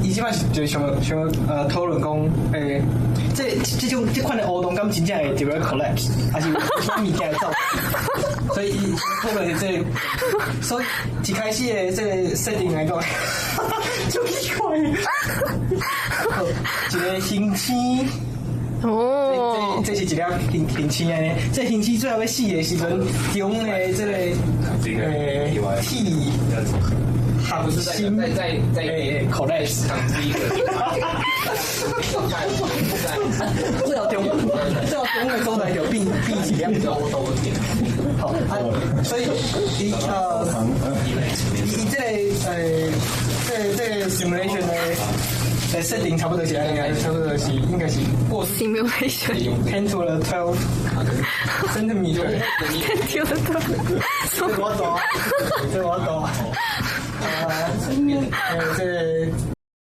伊這擺是就想想討論講，這這種這款的黑洞敢真正會入來 collapse，還是有啥物件會走？所以伊討論是這個，所以一開始的這個設定來講，足奇怪。好，一個行星。這是一粒行行星按呢，這行星最後欲死的時陣，中的這個鐵它不是在心在在在 collapse，在最後中的所在就變一粒都點。好，啊，所以伊這個 simulation 的設定差不多是按呢，差不多是應該是過 simulation 10 to the 12 centimeter。 10 to the 這我大，這我大。這個